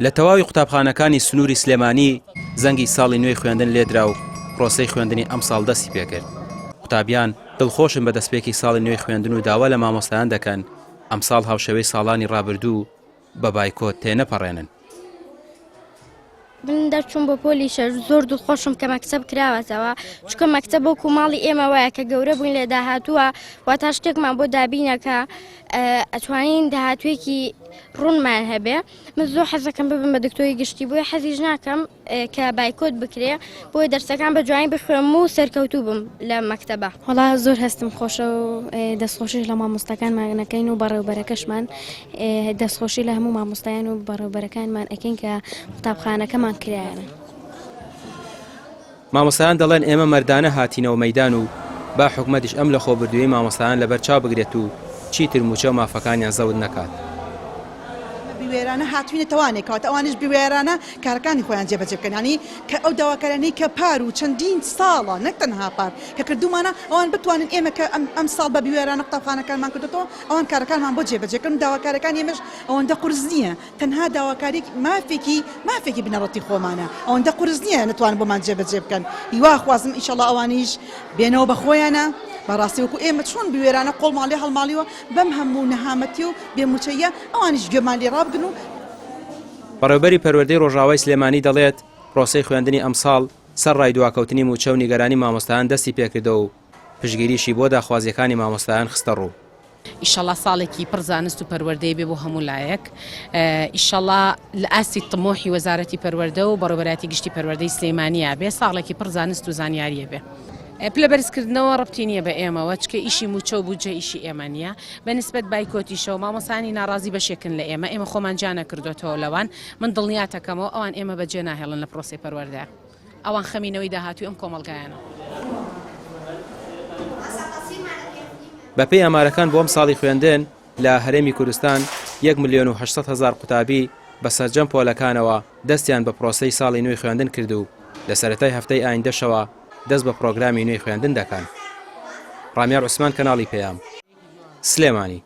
لە تەواوی قوتابخانەکانی سنووری سلێمانی زەنگی ساڵی نوێی خوێندن لێدرا و پرۆسەی خوێندنی ئەمساڵ دەستی پێکرد. قوتابیان دڵخۆشن بە دەستپێکی ساڵی نوێی خوێندن و داوا لە مامۆستایان دەکەن ئەمساڵ هاوشێوەی ساڵانی ڕابردوو بە بایکۆت تێنەپەڕێنن. من دەرچووم بۆ پۆلی شەش زۆر دڵخۆشم کە مەکتەب کراوەتەوە چونکە مەکتەب وەکو ماڵی ئێمە وایە کە گەورە بووین لە داهاتووە واتا شتێکمان بۆ دابینەکە ئەتوانین داهاتوێکی ڕوونمان هەبێ من زۆر حەزەکەم ببم بە دکتۆری گشتی بۆیە حەزیش ناکەم کە بایکۆت بکرێ بۆیە دەرسەکان بە جوانی بخوێنم و سەرکەوتوو بم لە مەکتەبە. وەڵا زۆر هەستم خۆشە و دەستخۆشیش لە مامۆستاکانمان ئەکەین و بەڕێوبەرەکەشمان دەستخۆشی لە هەموو مامۆستایان و بەڕێوبەرەکانمان ئەکەین کە قوتابخانەکەمان کرایەنە. مامۆستایان دەڵێن ئێمە مەردانە هاتینەوە مەیدان و با حکومەتیش ئەم لەخۆبردوویەی مامۆستایان لەبەر چاو بگرێت و چیتر مووچە و مافەکانیان زەوت نەکات. ئێمە بوێرانە هاتوینە تەوانێ کەواتە ئەوانیش بوێرانە کارەکانی خۆیان جێبەجێ بکەن یانی کە ئەو داواکاریانەی کە پار و چەندین ساڵە نەک تەنها پار کە کردومانە ئەوان بتوانن ئێمە کە ئەم ساڵ بە بوێرانە قوتابخانەکانمان کردۆتەوە ئەوان کارەکانمان بۆ جێبەجێ کەن داواکارەکانی ئێمەش ئەوەندە قورس نییە تەنها داواکاریەک مافێکی مافێکی بنەڕەتی خۆمانە ئەوەندە قورس نییە نەتوانن بۆمان جێبەجێ بکەن هیوا خوازم ئیشەڵا ئەوانیش بێنەوە بە خۆیانە بەڕاستی وەکو ئێمە چۆن بوێرانە قۆڵمان لێ هەڵماڵیوە بەم هەموو نەهامەتی و بێ موچەییە ئەوانیش گوێمان لێ ڕابگرن و بەڕێوبەری پەروەردەی ڕۆژئاوای سلێمانی دەڵێت، پرۆسەی خوێندنی ئەمساڵ سەرڕای دواکەوتنی موچە و نیگەرانی مامۆستایان دەستی پێکردەوە و پشتگیریشی بۆ داخوازییەکانی مامۆستایان خستەڕوو. ئیشەڵا ساڵێکی پڕ زانست و پەروەردەی بێ بۆ هەموو لایەک ئیشەڵا لە ئاستی تمۆحی وەزارەتی پەروەردە و بەڕێوەبەرایەتی گشتی پەروەردەی سلێمانیا بێ ساڵێکی پڕ زانست و زانیاریە بێ. پلە بەرزکردنەوە ڕەبتی نییە بە ئێمەوە چکە ئیشی موچە و بودجە ئیشی ئێمە نییە بە نسبەت بایکۆتیشەوە مامۆستایانی ناڕازی بەشێکن لە ئێمە ئێمە خۆمان جیا نەکردۆتەوە لەوان من دڵنیاتەکەمەوە ئەوان ئێمە بەجێ ناهێڵن لە پرۆسەی پەروەردە ئەوان خەمی نەوەی داهاتووی ئەم کۆمەڵگایانە. بەپێی ئامارەکان بۆ ئەمساڵی خوێندن لە هەرێمی کوردستان یەک ملیۆن و 800 هەزار قوتابی بە سەرجەم پۆلەکانەوە دەستیان بە پرۆسەی ساڵی نوێی خوێندن کرد و لە سەرەتای هەفتەی ئایندەشەوە دەست بە پرۆگرامی نوێی خوێندن دەکەن. ڕامیار عوسمان کەناڵی پەیام. سلێمانی.